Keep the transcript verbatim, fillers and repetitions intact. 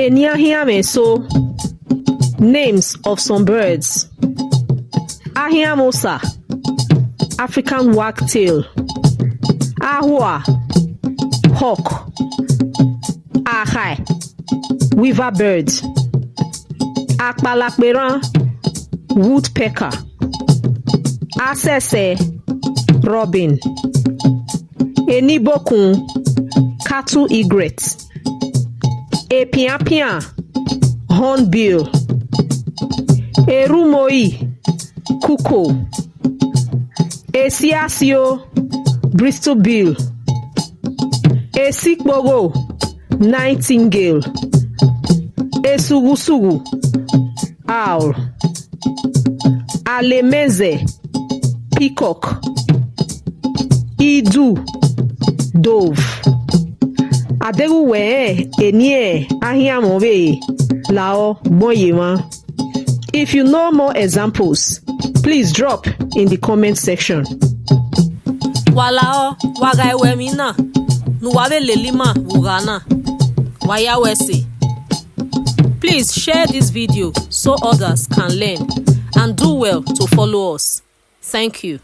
Eni ahianmwẹ eso, names of some birds. Ahianmwẹ osa, African wagtail. Ahua, hawk. Akhae, weaver bird. Akpalakpa erhan, woodpecker. Asẹsẹ, robin. Enibokun, cattle egret. Epianpian, hornbill. Erhumoi, cuckoo. Esiasio, bristle bill. Esikpogho, nightingale. Esughusughu, owl. Alemẹzẹ, peacock. Idu, dove. Adeghẹ uwẹ rẹn eni ahianmwẹ ọvbehe, lahọ gbọn ye emwa. If you know more examples, please drop in the comment section. Wa lahọ, wa gha ru emwi na ne uwa vbe lele ima vbe ugha na. Wa ya wẹ ẹse. Please share this video so others can learn and do well to follow us. Thank you.